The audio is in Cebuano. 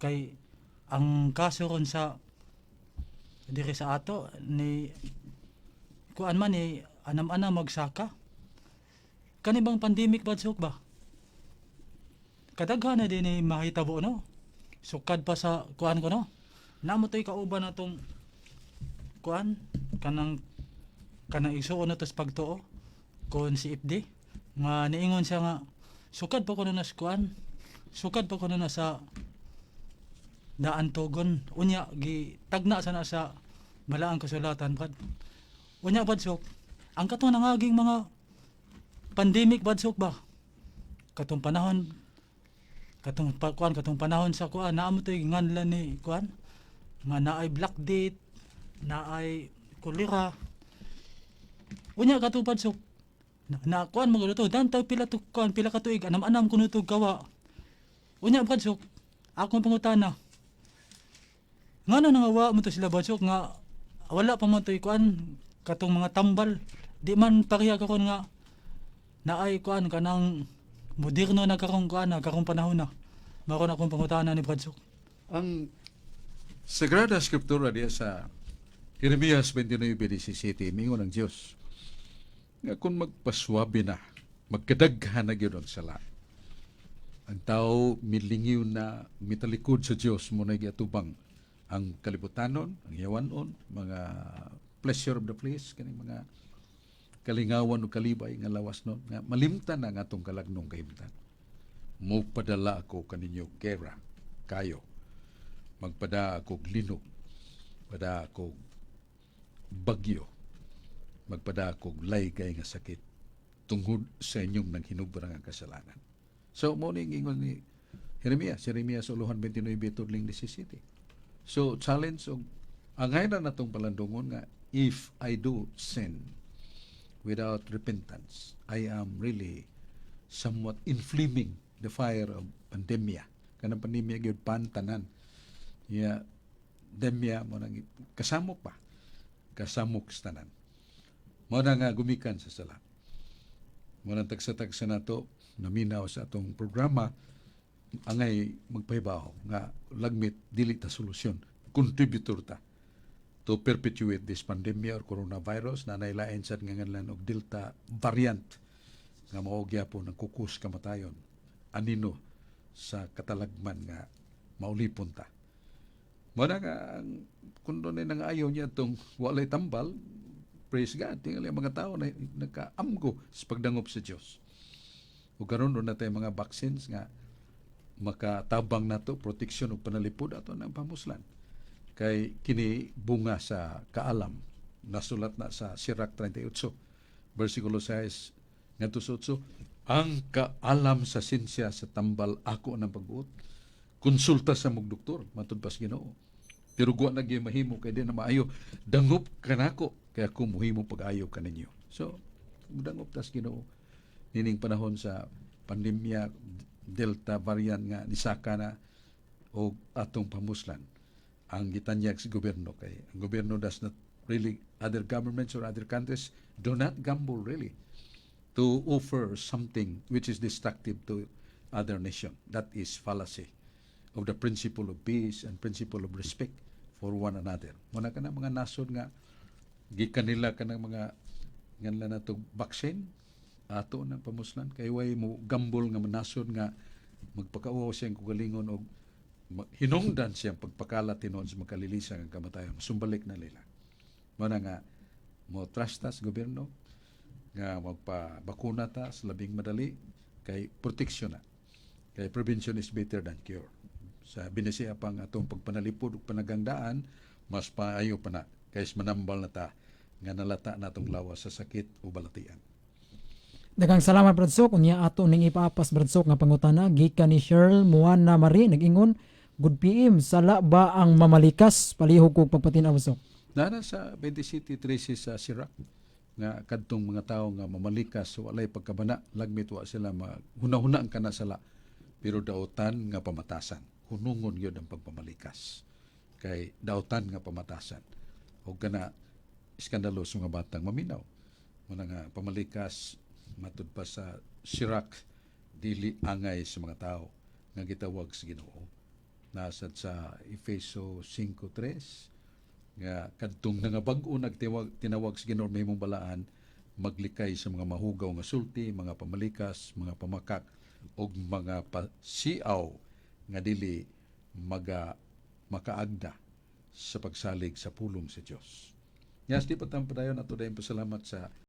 Kay ang kaso ron sa diri sa ato ni kuan man ni anam-anam magsaka. Kani bang pandemic, Brad Sok, ba? Kadaghan na din ni mahitabo, no? Sukad pa sa kuan ko, no? Namo to'y kauban natong kuan kanang kanang igsuon na to sa pagtuo kon si FD nga niingon siya nga sukad pa kuno na sa kuan, sukad pa kuno na sa daan tugon. Unya gi tagna sa na sa balaang kasulatan, Brad. Unya, Brad Sok, ang katong nangaging mga pandemic, Brad Sok, ba, katong panahon katong pa, kuan katong panahon sa kuan, naa mo to'y nganlan ni kuan nga naay Black Death, naay kolera. Unya kato, Brad Sok, na kuan mo to dan taw pila to kuan, pila ka tuig, anam-anam kuno to gawa. Unya, Brad Sok, akong pangutana, ngano nangawa mo to sila, Brad Sok, nga wala pa man to'y kuan katong mga tambal? Di man pareha karon nga naay kuan kanang moderno na karong kuan na karong panahon na. Mao na akong pangutana ni Brad Sok. Ang Sagrada Escritura diya sa Jeremias 29:17, mingon ang Dios nga kung magpaswabe na, magkadaghan na gyud ang sala. Ang tao milingiw na, mitalikod sa Dios, mo na giatubang ang kalibutanon, ang yawanon, mga pleasure of the flesh, kaning mga kalingawan o kalibay nga lawas no, nga malimtan na ang atong kalagnong kahimtang. Mo padala ako kaninyo gera kayo. Magpada ako linog, pada ako bagyo, magpada ako laygay nga sakit tungod sa inyong nanghinubra nga kasalanan. So, mo ni ingon ni Jeremias, Jeremias uluhan 29 tudling 17. So, challenge og angay na natong palandungon nga if I do sin without repentance, I am really somewhat inflaming the fire of pandemya. Kanang pandemya gyud pantanan. Ya demya mo nang kasamok pa. Kasamok sa tanan. Mo na nga gumikan sa sala. Mo nang tagsa-tagsa nato naminaw sa atong programa, angay magpahibaw nga lagmit dili ta solusyon, contributor ta to perpetuate this pandemia or coronavirus na nailain sad nga nganlan og Delta variant nga mao gyapon ang kukus kamatayon anino sa katalagman nga maulipon ta. Mo na nga ang kung doon ay nangayaw niya itong walay tambal, praise God, tingali ang mga tao na nakaamgo sa pagdangop sa Dios. Ug karon doon na tayo mga vaccines nga makatabang nato, proteksyon ug panalipod ato ng pamuslan. Kay kini bunga sa kaalam, nasulat na sa Sirach 38 versikulo 6 ngadto sa 8, ang kaalam sa sinsya sa tambal ako ng pagbuot. Konsulta sa mong doktor, matud pa sa Ginoo. Pero guwa na gyud mahimo kay di na maayo. Dangop kanako kay ako muhimo pag-ayo kaninyo. So, dangop tas Ginoo nining panahon sa pandemya Delta variant nga nisaka na o atong pamuslan ang gitanyag sa gobyerno, kay ang gobyerno does not really, other governments or other countries do not gamble really to offer something which is destructive to other nation. That is fallacy of the principle of peace and principle of respect for one another. Muna ka na mga nasod nga gikan nila kanang mga nganla nato vaccine, ato ng pamuslan kay way mo gambol nga manasod nga magpakauwaw siyang kugalingon og hinungdan siyang pagpakalat tinuod sa makalilisan ang kamatayon, sumbalik na nila. Mo na nga mo trust ta sa gobyerno nga magpabakuna ta sa labing madali kay proteksyon na, kay prevention is better than cure. Sa binisiya pang atong pagpanalipod ug panagangdaan, mas paayo pa na kaysa manambal na ta nga nalata na atong lawas sa sakit o balatian. Daghang salamat, Brad Sok. Unya ato ning ipaapas, Brad Sok, nga pangutana gikan ni Cheryl Moana Marie, nag-ingon, "Good PM, sala ba ang mamalikas?" Palihog kog pagpatin-aw, Sok. Nana sa 27:13 sa Sirach nga kadtong mga tawo nga mamalikas walay pagkabana, lagmit wa sila hunahuna ang kana sala pero dautan nga pamatasan. Hunungon gyud ang pagpamalikas kay dautan nga pamatasan ug kana iskandaloso nga batang maminaw. Muna nga pamalikas, matud pa sa Sirach, dili angay sa mga tao nga gitawag sa Ginoo. Nasad sa Efeso 5:3 nga kadtong nangabag-o nagtiwag tinawag sa Ginoo mahimong balaan, maglikay sa mga mahugaw nga sulti, mga pamalikas, mga pamakak ug mga pasiaw nga dili maga makaagda sa pagsalig sa pulong sa Dios. Yas di pa padayon ato dayon pasalamat sa